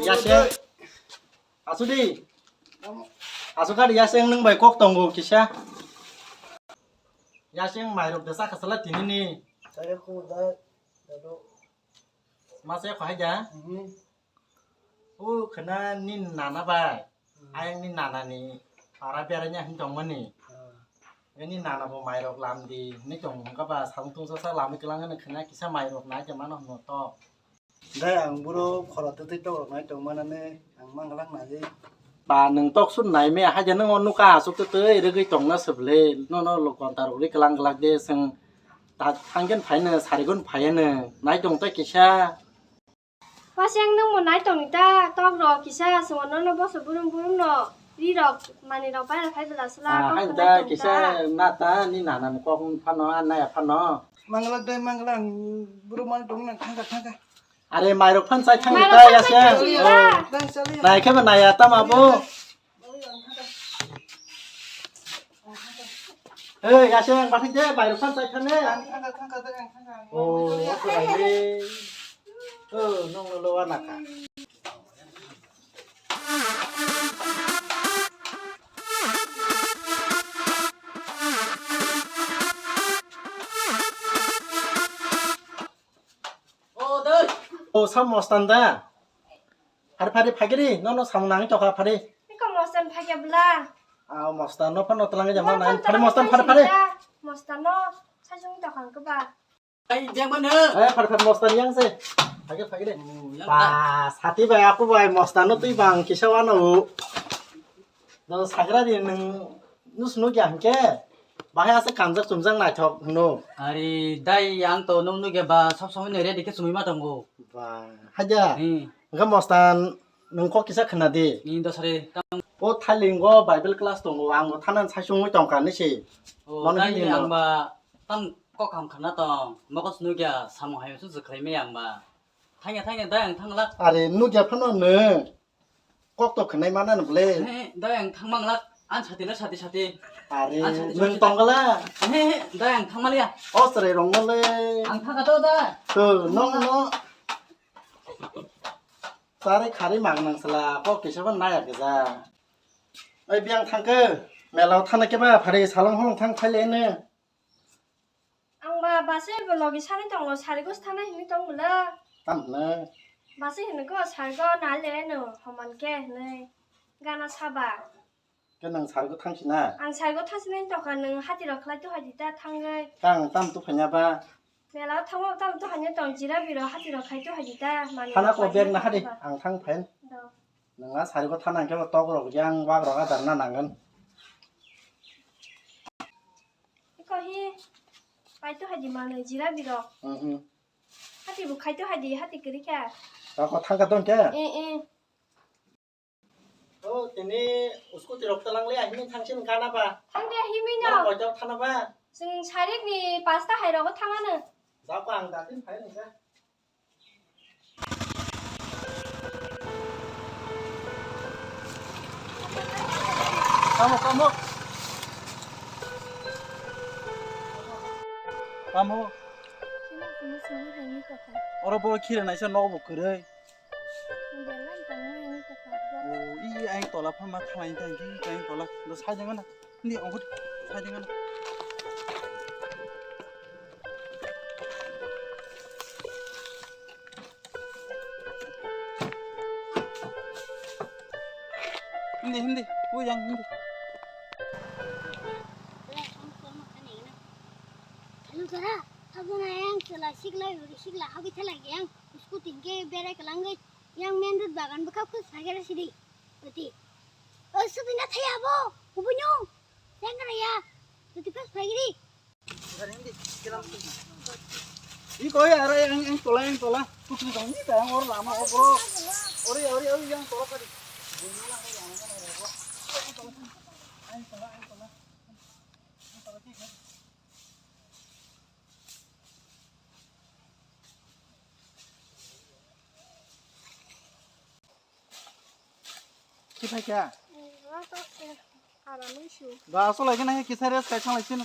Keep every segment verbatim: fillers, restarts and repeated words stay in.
Yaseng. Asudi. Asukar yaseng nwng bai kok tongo kisa. Yaseng mairok de saka sala tinini. Saya ku da dado. Masa ya khwai ja? Mhm. O khna ni nana bai. Mhm. Ayang ni nana ni para beranya hin tongmani. Ah. Ni nana bo mairok lam di. Ni tong ka ba sang tung sa sa lam klang ni khna kisa mairok na ja mano no to. Dai ang buro khora twi twi tok rok nai tong manane ang manglak nai. Ba nwng tok sun nai me haja nwng o nuka asuk twi twi rwgwi tong na swble. No no lo konta rok ri klang glak de swng ta thanggen phai no sarigon phai no nai tong tei kisa. Waseng nwng mo nai tong ta tok rok kisa swng no no boso burum burum no ri rok mani rok pai rok phai bela sla Ah, kok hai nai ta tong kisa ta. Na ta ni nana ni kok phano a nai phano. Manglak dai manglak buro man tong na thangka thangka. Are mairok phan chai thang Mairok ta phan ya chai se. Thang ta. Nai khe ba nai ya tama bo. Ei, ya se ang pathik de mairok phan chai thang ne. Oh, ko ai de. Oh, nong lo wa na ka. O dai. O sam mostan da. Phari phari phagiri no no sam nang tokha phari. Iko mostan phagya bla. Ah mostan no phano tlang jama nang phari mostan phari phari. Mostan no sajung tokha ko ba. Ai jeng mano. Eh phari phari mostan yang se. Phagiri phagiri. Ba sati bai aku bai mostan no tui bang kisa wano. No sagra di nung nus nuk ya hingke. Bahai asa kanjak chumjak naithok hino. Ari dai ang to nung nuk ya ba sob somoi nere dikhe chumui ma tongo. Ba haja. Hmm. Engka mostan nung kok kisa khna di. Ni dosare tam. O thalingo Bible class tongo ang bo thanan sai sungui tongka ni si. O Mano dai hini ang no. Ba tam kok ham khna tong. Mokos nuk ya samung hayo su jikhlai me ang ba. Thangya thangya dai ang thanglak. Are nuk ya phano nung. Kok to khwnai mana no ble. He, dai ang thang manglak. Ang sati na sati sati. Are, ang sati nwng sati. Tonggala. He, he, dai ang thang malia. O sere rong no le. Ang thang ato da. To, no, no. Sare khari mang nang sala, kok kisa ban naya kisa. Ai biang thang ke. Mela thana ke ba phari salang hong thang phai le ne. Ang ba basi bo logi sani tongo, sarigo thana hini tong bwla. Tam hwnwi? Basi hini ko sarigo na le no homan ke hwnwi gana saba. Ke nang sarigo thang sina? Ang sarigo thang sina tokha, nwng hati rok khlai tu hai di ta thangwi. Tang tam tu phanya ba? Mela thango tam tu hanya tong jira biro hati rok khai tu hai di ta mani. Hana ko bag na hadi, ang thang phain. Do. Nang a sarigo thana ke tok rok yang wak rok adar na nangan. Iko hi, pai to hadi manwi jira birok. Mhm. Hati bo khai to hadi, hati kwrwi kha. Ako thangka tong khe? Eh, eh. O, tini scooty rok talang le, ahini thangsin gana ba? Thang de, ahimi no. Koito thana ba? Chwng sarik ni pasta hai rogo thangano. Jao ko ang datin phai nang kha. Tamo, tamo. Tamo. Oro bo khira naisa nogo bo kwrwi. Oh, i ayang tola pha ma khalai tang ki ayang tola. Do sai jang na. Ni ongkut sai jang na. Hindi, hindi. Uy, yang hindi. Hello, Dara. Abo na yang sela sikla, sikla, habi thala yang. Scooty ke berai kalangge. Yang main road bagan baka khus phagera sidi. Oti. O subina thaya bo. Ubunyo. Yang kara ya. Oti khus phageri. Iko ya, ara yang, yang tola, yang tola. Kukri dong ni, yang or lama, oh, bro. Ori, ori, ori, yang tola tadi. Yang tola, yang tola. Yang tola, yang tola. Yang tola, yang tola. Kiphai kha? Ba, aswk lai khe nang kisa rest khai thang lai sini.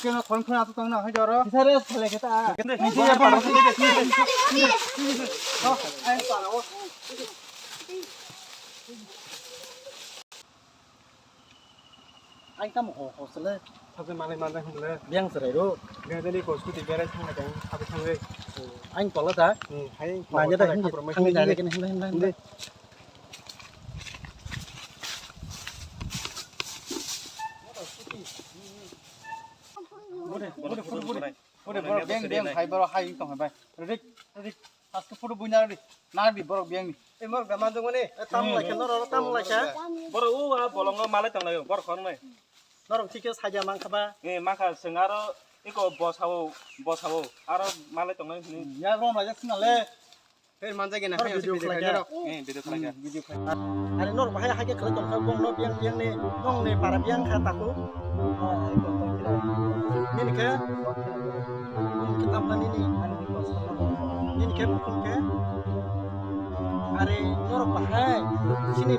Hingke no khon khon ato tong na hai jaro. Kisa rest khale khe ta. Kisa ya pa. Ang tamo ho hosle. Sabe malai malai himle. Biang serai ro. Biang jani ko scooty berai thang na kang sabe thang le. Ang tola da. Hmm, hai. Manya da himle. Thang jare kene himle himle himle. Ore, ore, ore, ore. Ore, borok beng, beng, hai, borok hai, tong hai, bai. Rik, rik, aske photo bui nardi, nardi, borok beng ni. Eh, borok da manjung mani. Eh, tam lai khe, norok tam lai khe. Borok o, a, bolongo malai tong lai, borok khon nai. Norok thik khe saja mang kha ba. Eh, mang kha, chwng aro, eko bosao, bosao, aro malai tong nai hwnwi. Ya, rom lai jak sina le. Hei, manjak gena, norok hai video video khlai khlai kha. Norok. Eh, video khlai kha. Hmm, video khlai kha. Are norok bahai hai khe khlai tong kha, bong no biang biang ni, nong ni para biang kha taku. Nini khe, nini khe tam na nini, nini khe bukhung khe. Are norok bahai, sini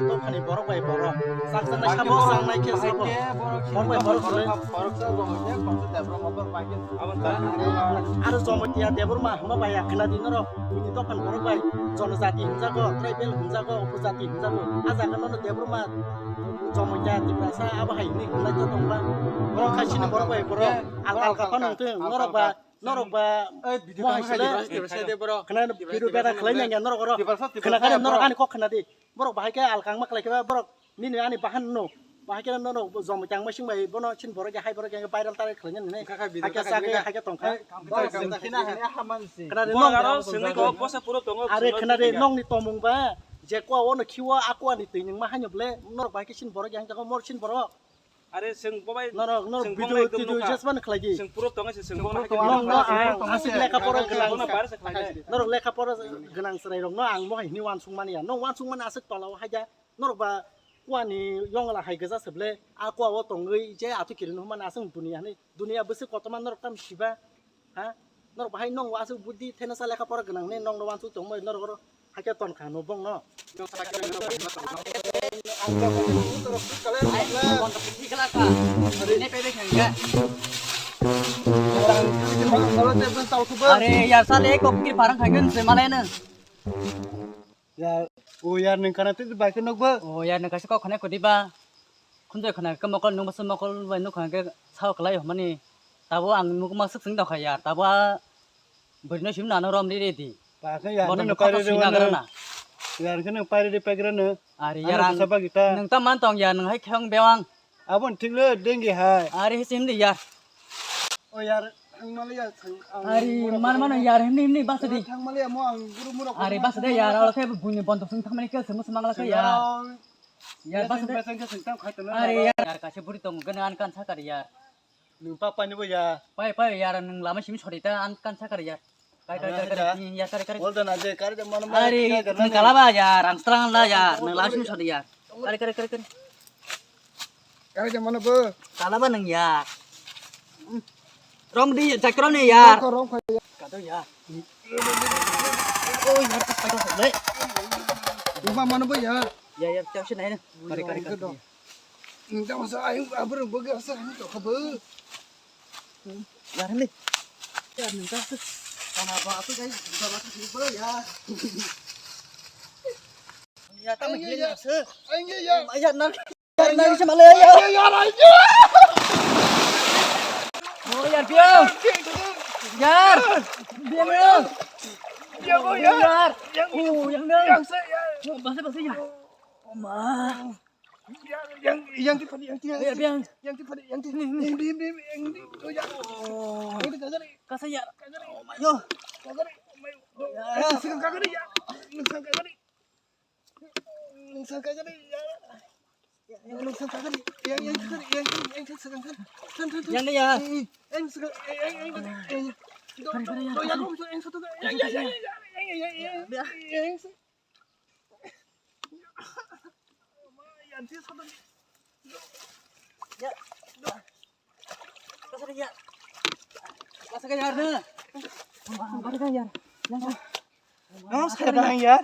dophani borok bai borok. Sak sak nai sabo, sak nai khe sabo. Borok bai borok khlai. Borok sa borok ya, borok sa borok bai. Aro Jomotia Debbarma hwnba bai ya khwna di norok, bini dophani borok bai jonojati hwnjago, tribal hwnjago, upojati hwnjago. A jaga nono Debbarma, Jomotia, Tiprasa abo hai hwnwi hwnlai tongba. Borok khai chini borok bai borok alka alka phano wngthung, norok ba, norok ba, mo hai sele khwna video bera khlai nang ya norok oro. Khwna kare norok ani kok khwna di. Borok bahai khe alkang ma khlai khe ba borok nini ani bahan no. Bahai khe no no Jomotia ang masing bai bono chin borok ya hai borok ya viral tarai khlai nani. Hakhe sakhe hakhe tongkha. Khwna di nong. Are khwna di nong ni tomung ba je kua o no khiwa akwa ni twi nang ma hanyo ble norok bahai khe chin borok ya hang mor chin borok. Are chwng bo bai norok, norok chwng video, bongni video nukha. Just man khlai di. Chwng puro tongo se chwng bongni. Nong no ang aswk lekha pora gwnang. Bono bar se khlai nai. Norok lekha pora gwnang chwrai rok no ang mo hai hini wansuk mani ya. Nong wansuk mani aswk tola o haja. Norok ba kuani yongla hai gajak se ble. A kua o tongwi je atu kiri no mani aswk dunia ni. Dunia bwswk kotorma norok tam siba. Ha? Norok bahai nong aswk buddhi thena sa lekha pora gwnang ne nong no wansuk tongmoi norok oro hakhe ton kha no bong no. Are yar sale ko kir parang khagen se malai na. Ya, o yar nung kana tu bai ke nok ba. O yar nung kaisa kok khane kodi ba. Khunjai khana ke mokol nung basa mokol bai nuk khana ke sao kalai homani. Tabo ang nuk ma sik sing dok ya. Tabo a bwrwi no sim nano rom ri re di. Ba ke ya bono nung nuk pai khato re sina re gara na. Yar ke nung pai re pai gara na. Ari yar ang sa ba kita. Nung ta man tong ya nung hai khang bewang. Abon thik le dengi hai. Are hisi himdi yar. O yar, thangmali ya, thang, ang Are mura man mano mura yar, himni himni basa di. Thangmali ya, mo ang guru mura Are mura basa de mura yar, mura. Alo khe buini bontok sing thangmani khe sengmo semang la khe yar. Yar basa de. Are yar, yar kaisa buri tong gana an kan sakar yar. Nung pa pai ni bo ya. Pai pai yar, nung lama simi sori ta an kan sakar yar. Kare, kare, kare, kare. Iya, kare, kare. Wal dan aja, kare dan mana mana. Are, nung kalaba ya, rang strang la ya, nung langsung sodi ya. Kare, kare, kare, kare. Kare dan mana bo? Kalaba nung ya. Rong di, jak rong ni ya. Rong ko, rong ko ya. Kado ya. Oh, ya, tak kado le. Uma mana bo ya? Ya, ya, tak sih nai na. Kare, kare, kare. Nung tak masa ayo, abur bo ga sa, ini kok bo. Yar ni. Yar ni ka. Kana ba tu kai ba ba tu ba ya. Ya tam Ay, hile ya. Ni se. Ay, ya, ya. Ay, ya na. Yar na se male ya. Ay, ya, ay, ya. Oh yar dia. Yar. Dia ni. Ya bo ya. Yar. Yang Oh yang ni. Yang saya ya. Basa basa ya. Oma. Yang, yang, yang di padi, yang di, yang Ayo, di, Biang. Yang di padi, yang di, Ni, ni. Yang di, yang di, yang di. Oh, ya. Oh. Yang di kagari. Kasa ya. Kagari. Oh, mayo. Kagari. Oh, mayo. Ya. Eh, sing kagari ya. Sing kagari. Sing kagari ya. Yang sing kagari. Yang, yang kagari, yang, yang, yang sing kagari. Kan, kan, kan. Yang ni ya. Eh, eh, yang sing kagari, eh, yang, yang kagari. Eh, eh. Do, Kagari, do, kagari, do, yang kagari. Yang satu kagari. Yang, yang, yang, yang, yang, yang, yang, yang, yang. Ya. Yang sing Ya. Kasih ya. Kasih ya, Arne. Kasih ya. Yang Oh, saya dah ya.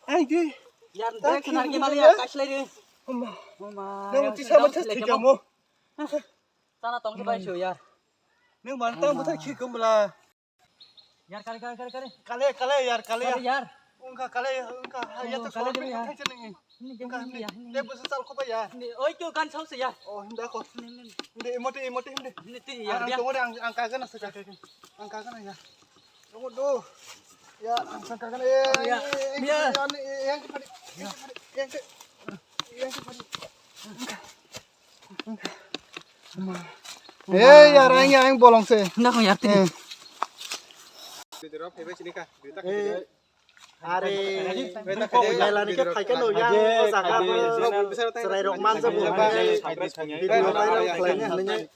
Ay, di. Yan, Tak dek, nak kiri gimana dulu ya? Ya. Kasih lagi. Oma. Oma, Yang yang uti saya macam sih kamu. Sana tong coba isu ya. Ni mantang buta kiri kamu lah. Yar, kare, kare, kare, kare. Kale, kale, yar, kale, Kare, yar. yar. Ungka, kale, ungka, Oh, ya, tak kale, kale, kale, ya. Kale, kale. Ini, Ungka, ini, ini, ya, ini. Dia busu sal kopa, ya. Ini, oi, tu kan sauce, ya. Oh, hindi ako. Ini, ini. Hindi, emote, emote, hindi. Ini, ti, ya, Ang, ya. Tunggu, ang, ang kagana sa kaka. Ang kagana, ya. Tunggu, do. Ya, ang sa kagana, ya, Oh, ya. ya, ya, Ya. ya, ya, yang cepat, yang cepat, yang cepat. Eh, yar, ang, ang bolong se. Nako yar tini. Eh. Eh. Are, Beta khaje, lailani khe video phaikhe no, khaje, yang o jaga khaje, bo chwrai rok manjak bo. Video viral khlaina hinwi.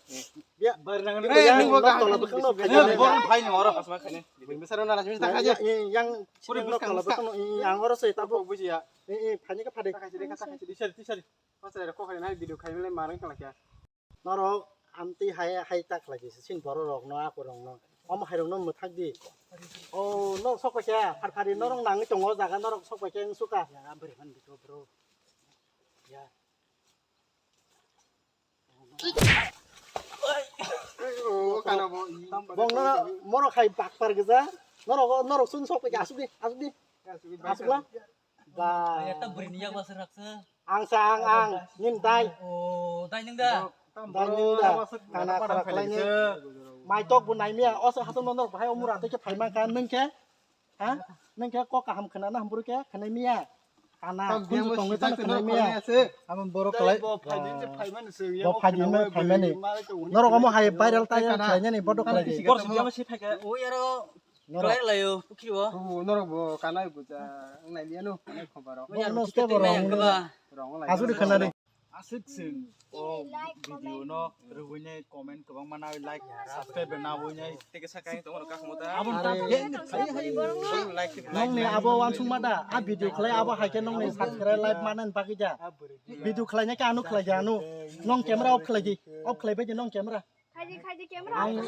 Ya. Barnang Video ni yang ni bo tola bwkhak no phaikhe. Borok phaini oro. Asma khaine. Bini bwsarok na rasmi ta khaje. Yang Puri sini no bwskang tola bwskang. Bwkhak no, yang oro se tabo. Bujiya. Eh, eh, phaini khe phade. Ta khaje, ta khaje. Tisari, tisari. Pasal rok kok khaina video khaimle marang kala kya. Norok amtwi hai, hai ta khlai di, sin borok rok no, ako rok no. Omo hai rok no mwthak di. O, norok sok paikha, phar phari norok nangwi tongo, o jaga norok sok paikha wng suka. Ya, bwrwi man bito, bro. Ya. O, kana bo, i. Bong no, morok hai bakpar gija. Norok, norok sun sok paikha, asuk di, asuk di. Asuk di, Asuk la. Ba. Ay, ta bwrwi ni yak ba sir raksa. Ang sa ang ang, nin dai. O, dai nung da. Dai nung da. Kana khara khlai ni. Mai tok bo nai miya, o sa hato nonor bahai o mura tei khe phai man kha nung khe. Ha? Nung khe kok kaham khna na hamburu khe khnai miya. Kana kunju tongwi tano khnai miya. Amo borok khlai. Bo phai din se phai mani se. Bo phai din phai mani. Norok omo hai viral ta khlai ni bodo khlai di. Bor si biya ma si phai kha. O yaro. Norok. Kalai layo, pukhi o. Norok bo kanai buja, ang nai liya no, kanai khobaro. Bo no ste bo rong. Rong lai. Asuk di khana di. Asuk sing. O video no rwini comment kwbang mana like, subscribe na wini. Teke sa kai tong ka khmota. Abon ta. Like. Nong ni abo wansung mada, a video khlai abo hai khe nong ni subscribe like manan bagwi ja. Video khlai na khe anu khlai ja anu. Nong camera off khlai di. Off khlai bai di nong camera. Khaidi, khaidi, camera. Ang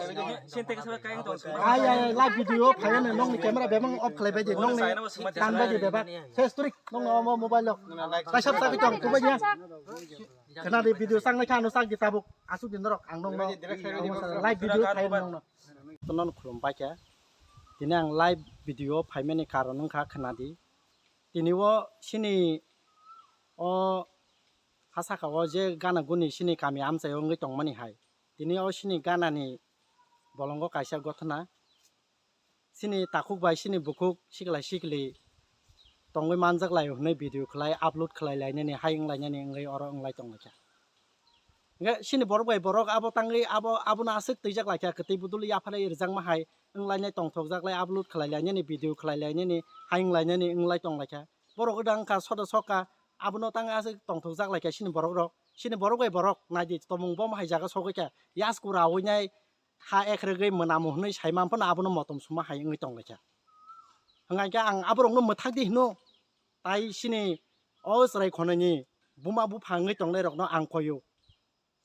Sente ka saba kain tong. Ai, ai, ai, live video phai nang nong ni camera bebang off khlai bai di, nong ni tan bai di bebang. Ses turik nong no mo mobile lo. Kaisa sa bitong kubai ya. Kena di video sang nai kha no sak di tabuk. Asuk di norok ang nong no. Live video phai nong no. Tonon khulum bai kha. Tini ang live video phai mani karon wng kha khna di. Tini o sini o ha saka o je gana guni sini kami amchai wngwi tongmani hai. Tini o sini gana ni bolongo kaisa gothona. Sini takhuk bai sini bukhuk sikla sikli tongwi manjak lai hwnwi video khlai upload khlai lainani hai wng lainani wngwi oro wng lai tong lai kha. Hwnkhe chini borok bai borok abo tangwi abo, abono aswk twijak laikha, kwtwi budulwi yapharwi rwjakma hai wnglainai, tongthokjak lai, upload khlai lainani, video khlai lainani, hai wnglainani wnglai tong laikha. Borok wngkha soda sokha, abono tangwi aswk tongthokjak laikha chini borok rok. Chini borok bai borok naidi, tomung bom hai jaga sogwi kha, yasku rawinai ha ekhrwgwi mwnamu hwnwi saimang phano abono motom suma hai wngwi tong laikha. Hwnkha khe ang aborokno mwthak di hino, tai chini o chwrai khonaini buma bupha wngwi tongnairokno ang koyo.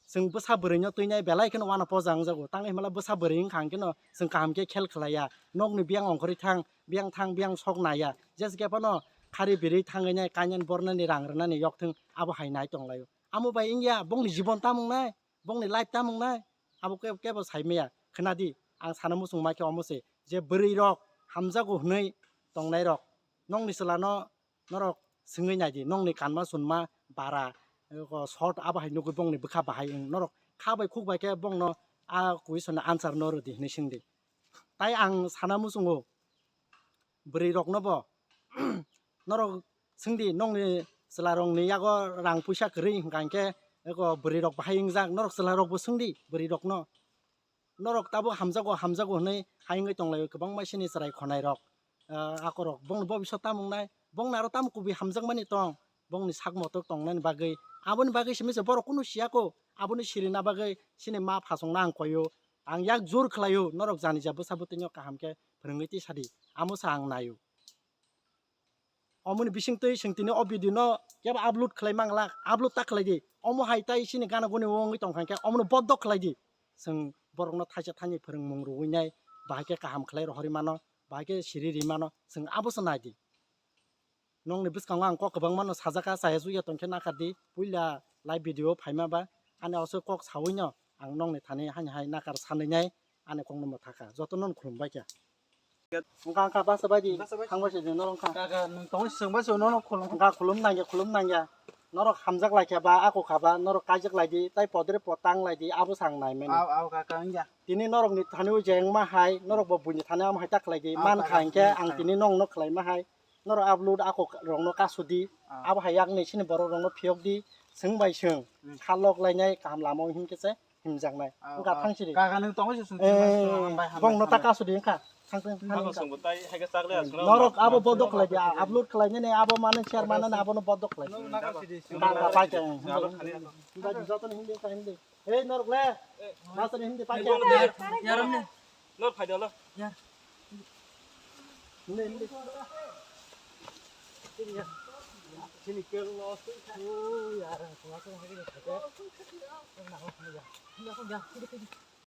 Chwng bwsa bwrwino twinai belai kheno uanw poja wngjago. Tangwi himla bwsa bwrwi wngkha hwnkhe no chwng kaham khe khel khlaiya. Nokni biyang ongkhorwi thang, biyang thang, biyang sok naiya. Jesa khe phano khari birwi thangwi nai kainani bornani rang rwnani yok thung abo hai nai tong laio. Amo bai wngya bongni jibon tamo wngnai, bongni life tamo wngnai, abo kebo, kebo sai maya. Khna di, ang sana muchung ma khe omo se je bwrwi rok hamjago hwnwi tongnai rok. Nokni chwla no norok swngwi nai di, nokni kanma chunma bara, eko short abo hai nugwi bongni bwkha bahai wng, norok kha bai khuk bai khe bongno a question ni answer no rw di hwnwi swng di. Tai ang sana muchungo bwrwi rokno bo norok swng di, nokni chwla rokni yago rang puisa kwrwi hwnkha hwnkhe eko bwrwi rok bahai wngjak, norok chwla rok bo swng di bwrwi rokno. Norok tabuk hamjago, hamjago hwnwi hai wngwi tonglaio kwbangma chini chwrai khonai rok, ah, akorok. Bongni bobiswt tamo wngnai, bongni aro tamo kubui hamjakmani tong, bongni sak motok tongnani bagwi. Aboni bagwi simi se borok kunu siyako, aboni sirina bagwi chini ma phasongno ang koio. Ang yak jur khlaio, norok janija bwsa bwtwino kaham khe phwrwngwi tisadi, amo se ang naio. Omoni bisingtwi chwng tini o video no kebo upload khlai manglak, upload ta khlai di. Omo hai tai chini gana guni o wngwi tongkha khe omono bodok khlai di. Chwng borokno thaisa thani phwrwngmung rwui nai, bahai khe kaham khlai rohorwi mano, bahai khe siri ri mano, chwng abo se nai di. Nokni bwskango ang kok kwbangma no sajak kha, chaya chukya tongkhe nakhar di. Puila live video o phaima ba ani oso kok saui no ang nokni thani hani hai nakar sanwi nai, ani kok no mwthakha. Joto no khulum bai kha. Wngkha, wngkha, basa bai di. Basa bai. Thang bai se di, norok wngkha. Kaka, nwng tongwi swng bai se, nono khulum. Wngkha, khulum nangya, khulum nangya. Norok hamjak lai kha ba, ako kha ba, norok kaijak lai di, tai podre pod tang lai di, abo sang nai mani. Aw, aw, kaka, wngya. Tini norok ni thani o je wngma hai, norok bo buini thani amo hai ta khlai di, aw, man kaka, kha hinkhe ang kaka. Tini nong no khlai ma hai. Norok upload ako rok no kasu di, aw, abo hai yak ni sini borok rok no phiyok di, swng bai swng, hmm, salok lai nai kaham lama o hinkhe se. Himjaknai. Ah, wngkha ah. Thang siri. Kaka nwng tongwi se sung. Eh, hambai, hambai, bong no ta hambai. Kasu di wngkha. Thang, thang, thang, ano wngkha. Sungbo tai hai khe chak le aswk na. Norok abo bodok khlai di, upload khlai nini abo mane share mane abo no bodok khlai. Nwng na kasi di. Ba, ba, ba, ba. Abo khani. Ba, joto ni hindi ka hindi. Hey, norok le. Master hindi pa. Yaram ne. Norok khai dolo. Ya. Hindi, hindi. Sini ya. Sini ke lo. Oh, ya, orang tua tu hari ni kerja. Nah, ya. Ya, ya.